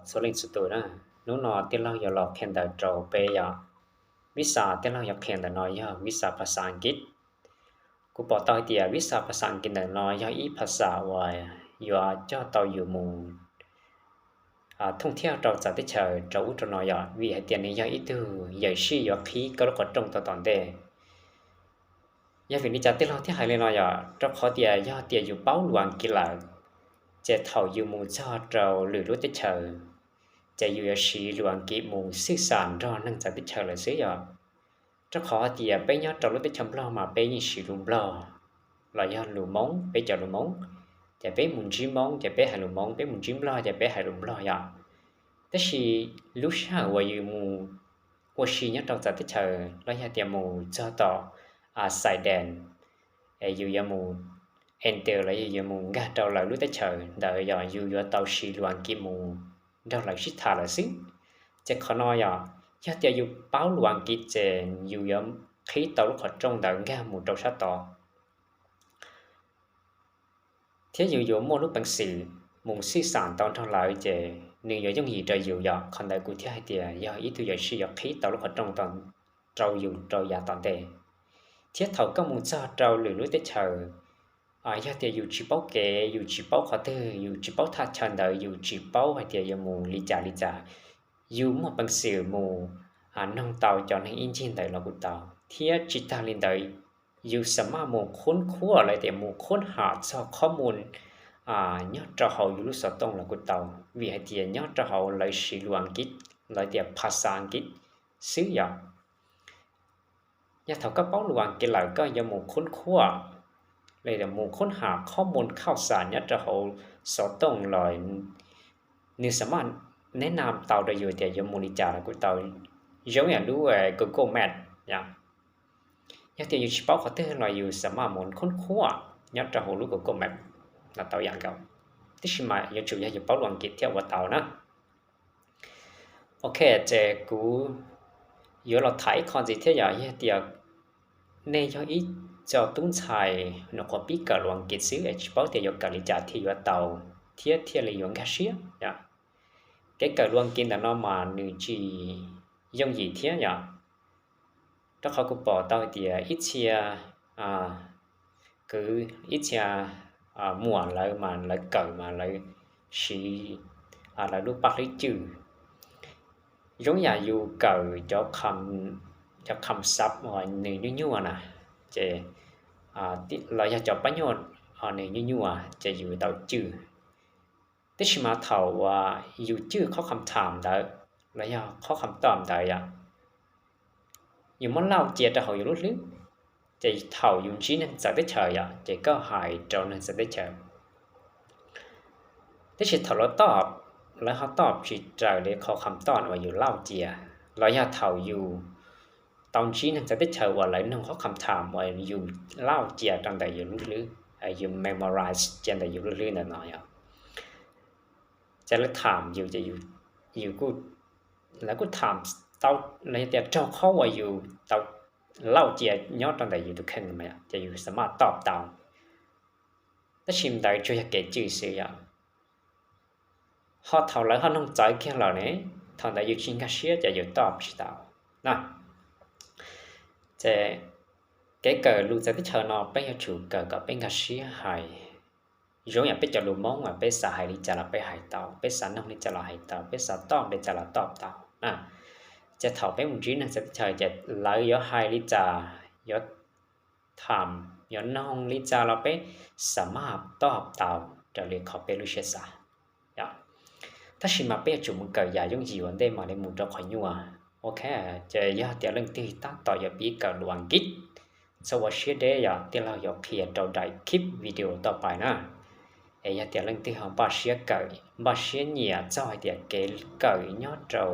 txhua leej txhua tus na. Hnub no tij laug yuav los qhia ntawv rau peb yom. Visa tij laug yuav qhia ntawm no yog visa phas xas Askiv. Kuv pom tau hais tias visa phas xas Askiv ntawm no yog ib phas xas uas yuav coj tau yus mus thooj thiab rau txawv teb chaws rau ub rau no yom, vim hais tias nws yog ib tug yawm sij yuav qhib koj lub qhov rooj tau tom ntej. Yog vim li cas tij laug thiaj hais li no yom? Rau qhov tias yog tias yus paub lus Askiv lawm, ces thaum yus mus txog rau lwm lub teb chaws, ces yus yuav siv lus Askiv mus xwj xam nrog neeg txawv teb chaws lawm xwb yom. Rau qhov tias peb nyob rau lub teb chaws Nplog mas peb yeej siv lus Nplog los yog lus Hmoob, peb cov lus Hmoob, ces peb mus ntsib Hmoob ces peb hais lus Hmoob, peb mus ntsib Nplog ces peb hais lus Nplog yom. Tab sis lub sij hawm uas yus mus ua si nyob rau txawv teb chaws los yog tias mus txog tom xais dees, yus yuav mus enter los yog yuav mus nkag rau lawv lub teb chaws ntawd yog yus yuav tau siv lus Askiv mus nrog lawv sib tham lawm xwb. Ces qhov no yog, yog tias yus paub lus Askiv ces yus yuav qhib tau lub qhov rooj ntawd nkag mus rau sab tod, thiab yus yuav muaj lub peev xwm mus xwj xam tau nrog lawv ces nws yuav yooj yim rau yus yom. Qhov ntawd kuv thiaj hais tias yog ib tug yawm sij yuav qhib tau lub qhov rooj rau yus rau yav tom ntej. Thiab thaum koj mus txog rau lwm lub teb chaws, yog tias yus tsis paub kev, yus tsis paub qhov twg, yus tsis paub thaj chaw ntawd, yus tsis paub hais tias yuav mus li cas li cas, yus muaj peev xwm mus noog tau cov neeg ib ncig ntawd los kuj tau. Thiab tsis tag li ntawd, yus xa maj mus khub khuaj los tias mus khub ham txog qhov mus nyob rau hauv yus lub xov tooj los kuj tau, vim hais tias nyob rau hauv lawv siv lus Askiv los tias phas xas Askiv xwb yom. Yog thaum koj paub lus Askiv lawm koj yuav mus khub khuaj los mus khub ham qhov mus khauj xam nyob rau hauv xov tooj los nws xa maj neb nam tau rau yus tias yuav mus li cas los kuj tau, zoo yam lub Google Map yom. Yog tias yus tsis paub qhov twg los yus xa maj mus khub khuaj nyob rau hauv lub Google Map los tau yam nkaus, tab sis mas yuav tsum yog yus paub lus Askiv thiaj ua tau na. Ok, ces kuv yuav los tham ib qho ntxiv thiab yom, yog tias nej yog ib co tub ntxhais nyuam qhuav pib kawm lus Askiv xwb es tsis paub tias yuav kawm li cas thiaj yuav tau thiab thiaj li yuav nkag siab yom. Kev kawm lus Askiv ntawm no mas nws tsis yooj yim thiab yom, rau qhov kuv pom tau hais tias ib txhia kwv, ib txhia muam lawv mas lawv kawm mas lawv siv lawv lub paj hlwb cwj, zoo yam yus kawm cov, cov kham xab uas nws nyuaj nyuaj na, ces los yog cov pab nyuaj nws nyuaj nyuaj ces yus tau cwj. Tab sis mas thaum uas yus cwj qhov kham tham ntawd los yog qhov kham toj ntawd yom, yus muab lauj cia rau hauv yus lub hlwb, ces thaum yus ntsib neeg txawv teb chaws yom ces koj hais rau neeg txawv teb chaws. Tab sis thaum lawv toj, lawv ho toj tsis raws li qhov kham toj uas yus lauj cia, los yog thaum yus tau ntsib neeg txawv teb chaws uas lawv nug qhov kham tham uas yus lauj cia rau ntawm yus lub hlwb, yus memorize cia ntawm yus lub hlwb ntawm no yom, ces lawv tham yus ces yus, lawv kuj tham tau, los yog tias raug qhov uas yus tau lauj cia nyob rau ntawm yus tus kheej ces yus xa maj toj tau. Tab sis ntawd tsuas yog kev cwj xwb yom. Ho thaum lawv ho noog txawv kiag lawm ne, thaum ntawd yus tsis nkag siab ces yus toj tsis tau na. Ces kev kawm lus txawv teb chaws no peb yuav tsum kawm kom peb nkag siab hais. Zoo yam peb cov lus Hmoob mas peb xav hais li cas los peb hais tau, peb xav noog li cas los hais tau, peb xav toj li cas los toj tau na. Ces thaum peb mus ntsib neeg txawv teb chaws ces lawv yuav hais li cas, yuav tham, yuav noog li cas los peb xa maj toj tau raws li qhov peb lub siab xav. Tab sis mas peb yuav tsum mus kawm yam yooj yim ua ntej mam li mus rau qhov nyuaj. Ok, ces yog tias leej twg tab tom yuav pib kawm lus Askiv, txhob ua siab deb yom, tij laug yuav qhia rau daim clip video toj pais na. Es yog tias leej twg ho npaj siab kawm, npaj siab nyiam txog hais tias kev kawm nyob rau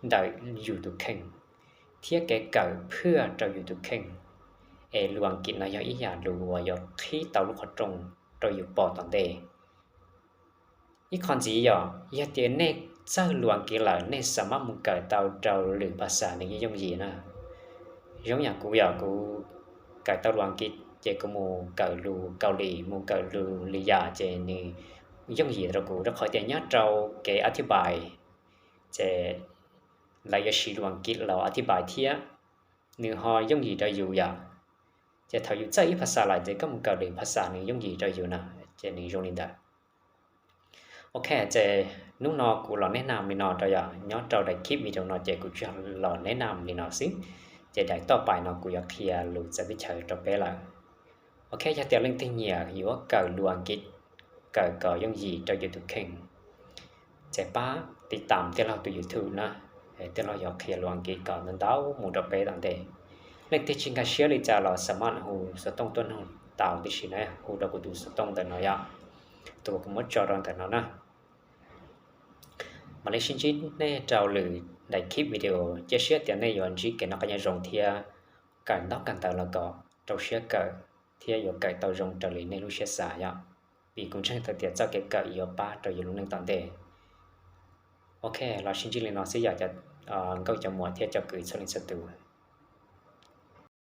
ntawm yus tus kheej thiab kev kawm phwj rau yus tus kheej, es lus Askiv no yog ib yam lus uas yuav qhib tau lub qhov rooj rau yus pom tom ntej. Ib qho ntxiv yom, yog tias nej txawj lus Askiv lawm nej xa maj mus kawm tau rau lwm phas xas nws yeej yooj yim na. Zoo yam kuv yom, kuv kawm tau lus Askiv ces kuv mus kawm lus Kaus Lim, mus kawm lus li yam ces nws yooj yim rau kuv rau qhov tias nyob rau kev a thib pais Ces lawv yuav siv lus Askiv los ua thib pais thiab, nws ho yooj yim rau yus yom. Ces thaum yus txawj ib phas xas lawm ces koj mus kawm lwm phas xas nws yooj yim rau yus na, ces nws zoo li ntawd. Ok, ces hnub no kuv los neb nam li no rau yom, nyob rau daim khib video no ces kuv tsuas los neb nam li no xwb. Ces daim toj pais no kuv yuav qhia lus txawv teb chaws rau peb lawm. Ok, yog tias leej twg nyiam yuav kawm lus Askiv, kawm kom yooj yim rau yus tus kheej, ces pab tiv tam Tij Laug tus YouTube na, Tij Laug yuav qhia lus Askiv kom ntau ntau mus rau peb tom ntej. Leej twg tsis nkag siab li cas los xa maj hu xov tooj tuaj nug tau tib si na, hu rau kuv tus xov tooj ntawm no yom, tus uas kuv muab tso rau ntawm no na. Mam li sib ntsib nej rau lwm daim khib video, cia siab tias nej yuav ntsib kev noj qab nyob zoo thiab kawm ntaub kawm ntawv los kom rau siab kawm thiab yuav kawm tau zoo raws li nej lub siab xav yom, vim kuv ntseeg tau tias txoj kev kawm yuav pab rau yus lub neej tom ntej. Ok, los sib ntsib li no xwb yom cov nkauj cov muam thiab cov kwv txhua leej txhua tus.